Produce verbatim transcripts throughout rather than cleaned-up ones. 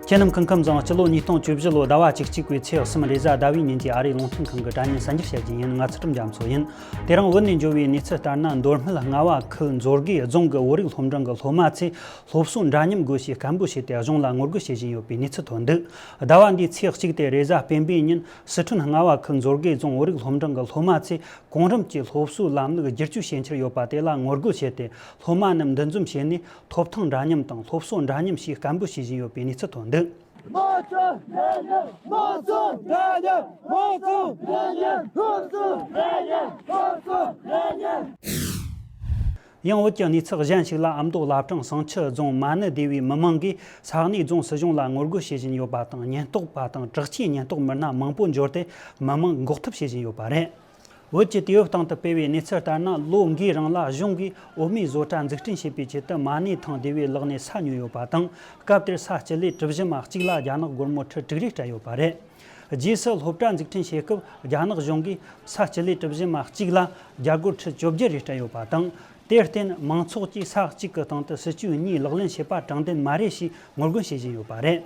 ཁྱེད་རྣམས་སྐུ་ཁམས་བཟང་། སྤྱི་ལོ་ཉིས་སྟོང་བཅུ་བཞི་ལོ་ཟླ་བ་བཅུ་གཅིག་པའི་ཚེས་གསུམ་རེས་གཟའ་ཟླ་བའི་ཉིན་གྱི་ཨ་རིའི་རླུང་འཕྲིན་ཁང་གི་དྲ་བརྙན་གསར་འགྱུར་བཤད་རྒྱུ་ཡིན། ང་ཚུལ་ཁྲིམས་རྒྱ་མཚོ་ཡིན། དེ་རིང་བོད་ནས་འབྱོར་བའི་གནས་ཚུལ་ལྟར་ན། མདོ་སྨད་རྔ་བ་ཁུལ་མཛོད་དགེ་རྫོང་གི་བོད་རིགས་སློབ་འབྲིང་གི་སློབ་མ་ཚོས་སློབ་གསོ་འདྲ་མཉམ་དགོས་ཞེས་སྐད་འབོད་བྱས་ཏེ་གཞུང་ལ་ངོ་རྒོལ་བྱེད་བཞིན་ཡོད་པའི་གནས་ཚུལ་ཐོན་འདུག་ཟླ་བ་འདིའི་ཚེས་གཅིག་སྟེ་རེས་གཟའ་སྤེན་པའི་ཉིན་སི་ཁྲོན་རྔ་བ་ཁུལ་མཛོད་དགེ་རྫོང་བོད་རིགས་སློབ་འབྲིང་གི་སློབ་མ་ཚོས་གོང་རིམ་གྱི་སློབ་གསོའི་ལམ་ལུགས་བསྒྱུར་བཅོས་བྱེད་འཆར་ཡོད་པ་དེ་ལ་ངོ་རྒོལ་བྱས་ཏེ། སློབ་མ་རྣམས་འདུ་འཛོམས་བྱས་ནས་ཐོབ་ཐང་འདྲ་མཉམ་དང་སློབ་གསོ་འདྲ་མཉམ་ཞེས་སྐད་འབོད་བྱེད་བཞིན་ཡོད་པའི་གནས་ཚུལ་ཐོན་འདུག་དམངས་གཙོ་འདྲ་མཉམ། དམངས་གཙོ་འདྲ་མཉམ། དམངས་གཙོ་འདྲ་མཉམ། སློབ་གསོ་འདྲ་མཉམ། ཡང་བོད་ཀྱི་གནས་ཚུལ་གཞན་ཞིག་ལ། ཨ་མདོ་བླ་བྲང་བྱང་ཆུབ་རྫོང་མ་ཎི་སྡེ་བའི་མི་མང་གིས་ས་གནས་རྫོང་སྲིད་གཞུང་ལ་ངོ་རྒོལ་བྱེད་བཞིན་ཡོད་པ་དང་། ཉེན་རྟོག་པ་དང་དྲག་ཆས་ཉེན་རྟོག་མི་སྣ་མང་པོ་འབྱོར་ཏེ་མི་མང་འགོག་ཐབས་བྱེད་བཞིན་ཡོད་པ་རེད། བོད་ཀྱི་དུས་བབ་སྟེང་དུ་སྤེལ་བའི་གནས་ཚུལ་ལྟར་ན། ལོ་འགའི་རིང་ལ་གཞུང་གིས་འོ་མའི་བཟོ་གྲྭ་འཛུགས་སྐྲུན་བྱེད་པའི་ཆེད་དུ་མ་ཎི་ཐང་སྡེ་བའི་ལག་ནས་ས་ཉོས་ཡོད་པ་དང་། སྐབས་དེར་ས་སྤྱི་ལེ་གྲུ་བཞི་མ་གཅིག་ལ་རྒྱ་ནག་སྒོར་མོ་ཁྲི་དྲུག་རེ་སྤྲད་ཡོད་པ་རེད། རྗེས་སུ་སློབ་གྲྭ་འཛུགས་སྐྲུན་བྱེད་སྐབས་རྒྱ་ནག་གཞུང་གིས་ས་སྤྱི་ལེ་གྲུ་བཞི་མ་གཅིག་ལ་རྒྱ་སྒོར་ཁྲི་བཅོ་བརྒྱད་རེ་སྤྲད་ཡོད་པ་དང་། དེར་བརྟེན་མང་ཚོགས་ཀྱིས་ས་གཅིག་གི་སྟེང་དུ་སྲིད་ཇུས་གཉིས་ལག་ལེན་བྱེད་པ་དྲང་བདེན་མ་རེད་ཞེས་ངོ་རྒོལ་བྱེད་བཞིན་ཡོད་པ་རེད།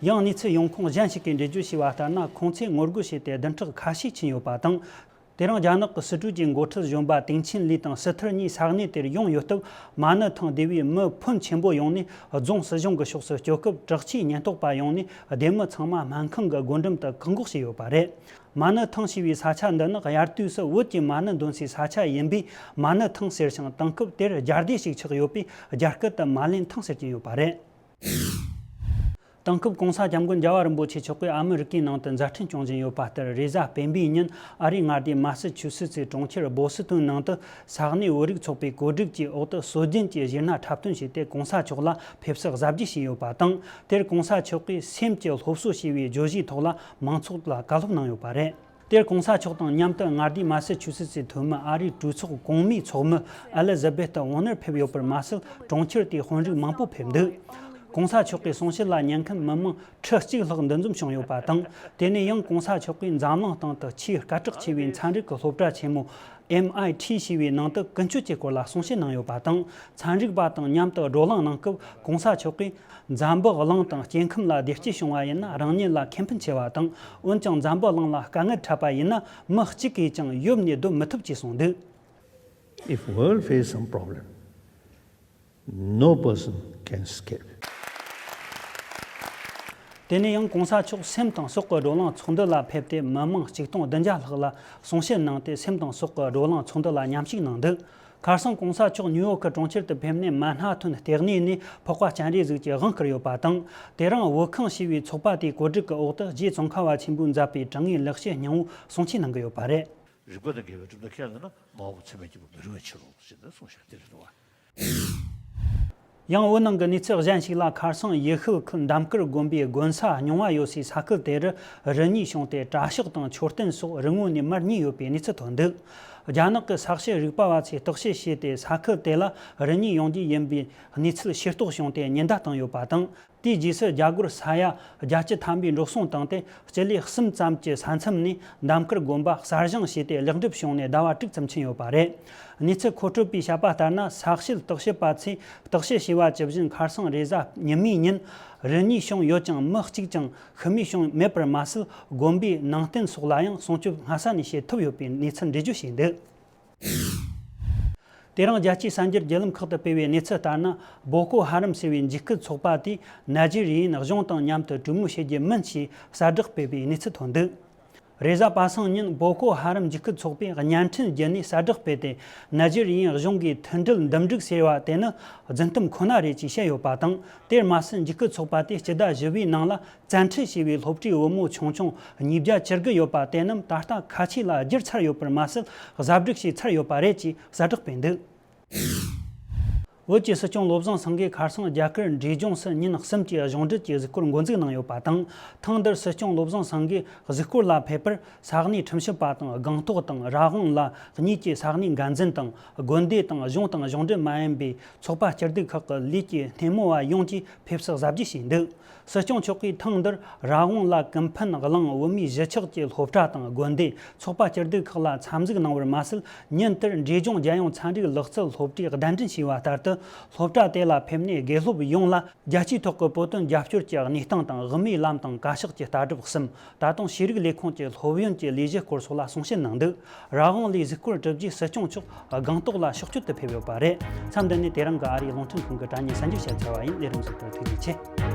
ཡང་གནས་ཚུལ་ཡོང་ཁུངས་གཞན་ཞིག་གིས་འགྲེལ་བརྗོད་བྱས་པ་ལྟར་ན། ཁོང་ཚོས་ངོ་རྒོལ་བྱས་ཏེ་བདུན་ཕྲག་ཁ་ཤས་ཕྱིན་ཡོད་པ་དང་། དེ་རིང་རྒྱ་ནག་གི་སྲིད་གྲོས་ཀྱི་འགོ་ཁྲིད་གཞོན་པ་ཏེང་ཆིན་ལི་དང་སི་ཐར་གཉིས་ས་གནས་དེར་ཡོང་ཡོད་སྟབས། མ་ཎི་ཐང་སྡེ་བའི་མི་ཕོན་ཆེན་པོ་ཡོང་ནས་རྫོང་སྲིད་གཞུང་གི་ཕྱོགས་སུ་སྐྱོད་སྐབས། དྲག་ཆས་ཉེན་རྟོག་པ་ཡོང་ནས་སྡེ་མི་ཚང་མ་སྨན་ཁང་གི་སྒོ་འགྲམ་དུ་བཀག་འགོག་བྱས་ཡོད་པ་རེད། མ་ཎི་ཐང་ཞེས་པའི་ས་ཆ་འདི་ནི་དབྱར་དུས་སུ་བོད་ཀྱི་མ་ཎི་འདོན་སའི་ས་ཆ་ཡིན་པས། མ་ཎི་ཐང་ཟེར་ཞིང་། དེང་སྐབས་དེར་རྒྱ་སྡེ་ཞིག་ཆགས་ཡོད་པས། རྒྱ་སྐད་དུ་མ་ལན་ཐང་ཟེར་གྱི་ཡོད་པ་རེད། དེང་སྐབས་གོང་ས་སྐྱབས་མགོན་རྒྱལ་བ་རིན་པོ་ཆེ་མཆོག་གིས་ཨ་མི་རི་ཀའི་ནང་དུ་མཛད་འཕྲིན་སྐྱོང་བཞིན་ཡོད་པ་ལྟར། རེས་གཟའ་སྤེན་པའི་ཉིན་ཨ་རིའི་མངའ་སྡེ་མ་སི་ཆུ་སི་སི་གྲོང་ཁྱེར་བོ་སི་ཏོན་ནང་དུ་ས་གནས་བོད་རིགས་ཚོགས་པའི་གོ་སྒྲིག་གིས་འོག་ཏུ་སྲོལ་རྒྱུན་གྱི་གཞས་སྣ་འཁྲབ་སྟོན་བྱས་ཏེ། གོང་ས་མཆོག་ལ་ཕེབས་བསུ་གཟབ་རྒྱས་བྱས་ཡོད་པ་དང་། དེར་གོང་ས་མཆོག་གིས་སེམས་ཀྱི་སློབ་གསོ་ཞེས་པའི་བརྗོད་གཞིའི་ཐོག་ལ་མང་ཚོགས་ལ་བཀའ་སློབ་གནང་ཡོད་པ་རེད། དེར་གོང་ས་མཆོག་དང་མཉམ་དུ་མངའ་སྡེ་མ་སི་ཆུ་སི་སི་འཐུས་མི་ཨ་རིའི་གྲོས་ཚོགས་གོང་མའི་ཚོགས་མི་ཨེ་ལི་ཛ་བེ་ཐི་ཝོ་ནར་ཕེབས་ཡོད་པར་མ་ཟད། གྲོང་ཁྱེར་དེའི་དཔོན་རིགས་མང་པོ་ཕེབས་འདུག་གོང་ས་མཆོག་གི་གསུང་བཤད་ལ་ཉན་མཁན་མི་མང་ཁྲི་གཅིག་ལྷག་འདུ་འཛོམས་བྱུང་ཡོད་པ་དང་། དེ་ནས་ཡང་གོང་ས་མཆོག་གིས་འཛམ་གླིང་སྟེང་དུ་ཆེས་སྐད་གྲགས་ཆེ་བའི་ཚན་རིག་གི་སློབ་གྲྭ་ཆེན་མོ་ཨེམ་ཨའི་ཊི་ཞེས་པའི་ནང་དུ་ཀུན་སྤྱོད་ཀྱི་སྐོར་ལ་གསུང་བཤད་གནང་ཡོད་པ་དང་། ཚན་རིག་པ་དང་མཉམ་དུ་བགྲོ་གླེང་གནང་སྐབས། གོང་ས་མཆོག་གིས་འཛམ་བུ་གླིང་དང་སྐྱེ་ཁམས་ལ་བདེ་སྐྱིད་བྱུང་བ་ཡིན་ན་རང་ཉིད་ལ་ཁེ་ཕན་ཆེ་བ་དང་། འོན་ཀྱང་འཛམ་བུ་གླིང་ལ་དཀའ་ངལ་འཕྲད་པ་ཡིན་ན་མི་གཅིག་གིས་ཀྱང་ཡོབ་ནས་སྡོད་མི་ཐུབ་ཅེས་གསུངས་འདུག If world face some problem, no person can escape. དེ་ནས་ཡང་གོང་ས་མཆོག་སེམས་དང་སྲོག་གི་བགྲོ་གླེང་ཚོགས་འདུ་ལ་ཕེབས་ཏེ། མི་མང་གཅིག་སྟོང་བདུན་བརྒྱ་ལྷག་ལ་གསུང་བཤད་གནང་སྟེ། སེམས་དང་སྲོག་གི་བགྲོ་གླེང་ཚོགས་འདུ་ལ་མཉམ་ཞུགས་གནང་འདུག་ཁ་སང་གོང་ས་མཆོག་ནིའུ་ཡོག་གི་གྲོང་ཁྱེར་དུ་ཕེབས་ནས། མན་ཧ་ཐན་ལྟེ་གནས་ནས་འཕགས་པ་སྤྱན་རས་གཟིགས་ཀྱི་དབང་བསྐུར་ཡོད་པ་དང་། དེ་རིང་བོད་ཁང་ཞེས་པའི་ཚོགས་པ་དེའི་གོ་སྒྲིག་གི་འོག་ཏུ། རྗེ་ཙོང་ཁ་པ་ཆེན་པོའི་མཛད་པའི་དྲང་ངེས་ལེགས་བཤད་སྙིང་པོ་གསུང་ཆོས་གནང་གི་ཡོད་པ་རེད། རིག་པ་དང་འགལ་བའི་གྲུབ་མཐའ་ཁས་བླངས་ན། མ་འོངས་པ་ཚད་མེད་སྐྱེ་བོ་མི་རིང་བའི་ཕྱིར་རོ་ཞེས་ནས་གསུངས་ཤག་དེ་རེད་འདུག་བ། ཡང་བོད་ནང་གི་གནས་ཚུལ་གཞན་ཞིག་ལ། ཁ་སང་ཡུལ་ཤུལ་ཁུལ་འདམ་དཀར་དགོན་པའི་དགོན་ས་རྙིང་བ་ཡོད་སའི་ས་ཁུལ་དེ་རུ་རི་གཉིས་བྱུང་སྟེ། གྲྭ་ཤག་དང་མཆོད་རྟེན་སོགས་རི་ངོས་ནས་མར་ཉིལ་ཡོད་པའི་གནས་ཚུལ་ཐོན་འདུག་རྒྱ་ནག་གི་ས་དཔྱད་རིག་པ་བ་ཚོས་བརྟག་དཔྱད་བྱས་ཏེ། ས་ཁུལ་དེ་ལ་རི་གཉིས་ཡོང་རྒྱུ་ཡིན་པའི་གནས་ཚུལ་ཤེས་རྟོགས་བྱུང་སྟེ། ཉེན་བརྡ་བཏང་ཡོད་པ་དང་། དེའི་རྗེས་སུ་རྒྱ་སྒོར་ས་ཡ་བརྒྱད་ཅུ་ཐམ་པའི་འགྲོ་སོང་བཏང་སྟེ། སྤྱི་ལེ་གསུམ་ཙམ་གྱི་ས་མཚམས་ནས་འདམ་དཀར་དགོན་པ་གསར་བཞེངས་བྱས་ཏེ། ལེགས་འགྲུབ་བྱུང་ནས་ཟླ་བ་དྲུག་ཙམ་ཕྱིན་ཡོད་པ་རེད། གནས་ཚུལ་མཁོ་སྤྲོད་པས་བཤད་པ་ལྟར་ན། ས་དཔྱད་བརྟག་དཔྱད་པ་ཚོས་བརྟག་དཔྱད་བྱས་པ་ཇི་བཞིན། ཁ་སང་རེས་གཟའ་ཉི་མའི་ཉིན་རི་གཉིས་བྱུང་ཡོད་ཀྱང་། མི་གཅིག་ཀྱང་ཤི་རྨས་བྱུང་མེད་པར་མ་ཟད། དགོན་པའི་ནང་རྟེན་སོགས་ལ་ཡང་སྲུང་སྐྱོབ་སྔ་ས་ནས་བྱེད་ཐུབ་ཡོད་པའི་གནས་ཚུལ་འགྲེལ་བརྗོད་བྱས་འདུག་དེ་རིང་རྒྱལ་སྤྱིའི་གསར་འགྱུར་བརྒྱུད་ལམ་ཁག་ཏུ་སྤེལ་བའི་གནས་ཚུལ་ལྟར་ན། བོ་ཀོ་ཧ་རམ་ཟེར་བའི་འཇིགས་སྐུལ་ཚོགས་པ་དེས་ནཱི་ཇི་རི་ཡན་གཞུང་དང་མཉམ་དུ་གྲོས་མོལ་བྱེད་རྒྱུ་མིན་ཞེས་གསལ་བསྒྲགས་སྤེལ་བའི་གནས་ཚུལ་ཐོན་འདུག་རེས་གཟའ་པ་སངས་ཉིན་བོ་ཀོ་ཧ་རམ་འཇིགས་སྐུལ་ཚོགས་པས་བརྙན་འཕྲིན་བརྒྱུད་ནས་གསལ་བསྒྲགས་སྤེལ་ཏེ། ནཱི་ཇི་རི་ཡན་གཞུང་གིས་མཐུན་སྒྲིལ་འདུམ་འགྲིག་ཟེར་བ་དེ་ནི་རྫུན་གཏམ་ཁོ་ན་རེད་ཅེས་བཤད་ཡོད་པ་དང་། དེར་མ་ཟད། འཇིགས་སྐུལ་ཚོགས་པ་དེས་སྤྱི་ཟླ་བཞི་པའི་ནང་ལ། བཙན་ཁྲིད་བྱས་པའི་སློབ་གྲྭའི་བུ་མོ་ཆུང་ཆུང་ཉིས་བརྒྱ་བཅུ་དགུ་ཡོད་པ་དེ་རྣམས་ད་ལྟ་ཁ་ཆེ་ལ་བསྒྱུར་ཚར་ཡོད་པར་མ་ཟད། གཟབ་སྒྲིག་བྱས་ཚར་ཡོད་པ་རེད་ཅེས་གསལ་བསྒྲགས་སྤེལ་འདུག་བོད་ཀྱི་སྲིད་སྐྱོང་བློ་བཟང་སེང་གེས་ཁ་སང་རྒྱ་གར་འབྲས་ལྗོངས་སུ་ཉིན་གསུམ་གྱི་གཞུང་འབྲེལ་གྱི་གཟིགས་སྐོར་འགོ་འཛུགས་གནང་ཡོད་པ་དང་། ཐེངས་འདིར་སྲིད་སྐྱོང་བློ་བཟང་སེང་གེ་གཟིགས་སྐོར་ལ་ཕེབས་པར། ས་གནས་ཁྲིམས་ཞིབ་པ་དང་སྒང་ཏོག་དང་ར་ཝང་ལ་གཉིས་ཀྱི་ས་གནས་འགན་འཛིན་དང་། དགོན་སྡེ་དང་གཞུང་དང་གཞུང་འབྲེལ་མ་ཡིན་པའི་ཚོགས་པ་སྐྱིད་སྡུག་ཁག་གི་ལས་ཀྱི་སྣེ་མོ་བ་ཡོངས་ཀྱིས་ཕེབས་བསུ་གཟབ་རྒྱས་བྱས་འདུག་སྲིད་སྐྱོང་མཆོག་གིས་ཐེངས་འདིར་ར་ཝང་ལ་ཀུན་ཕན་གླིང་བོད་མིའི་གཞིས་ཆགས་ཀྱི་སློབ་གྲྭ་དང་དགོན་སྡེ། ཚོགས་པ་སྐྱིད་སྡུག་ཁག་ལ་འཚམས་གཟིགས་གནང་བར་མ་ཟད། ཉིན་དེར་འབྲས་ལྗོངས་རྒྱལ་ཡོངས་ཚན་རིག་ལག་རྩལ་སློབ་གྲྭས་གདན་འདྲེན་བྱས་པ་ལྟར་དུ། སློབ་གྲྭ་དེ་ལ་ཕེབས་ནས་དགེ་སློབ་ཡོངས་ལ་རྒྱལ་སྤྱིའི་ཐོག་གི་བོད་དོན་རྒྱབ་སྐྱོར་གྱི་གནས་སྟངས་དང་དབུ་མའི་ལམ་དང་བཀའ་ཤག་གི་ལྟ་གྲུབ་གསུམ། ད་དུང་ཤེས་རིག་ལས་ཁུངས་ཀྱི་སློབ་ཡོན་གྱི་ལས་གཞི་སྐོར་སོགས་ལ་གསུང་བཤད་གནང་འདུག། ར་དབང་ལས་གཟིགས་སྐོར་གྲུབ་རྗེས་སྲིད་སྐྱོང་མཆོག་སྒང་ཏོག་ལ་ཕྱོགས་བསྐྱོད་དུ་ཕེབས་ཡོད་པ་རེད། མཚམས་འདི་ནས་དེ་རིང་གི་ཨ་རིའི་རླུང་འཕྲིན་ཁང་གི་དྲ་བརྙན་གསར་འགྱུར་བཤད་ཚར་བ་ཡིན། ལས་རིམ་གཟིགས་པར་ཐུགས་རྗེ་ཆེ།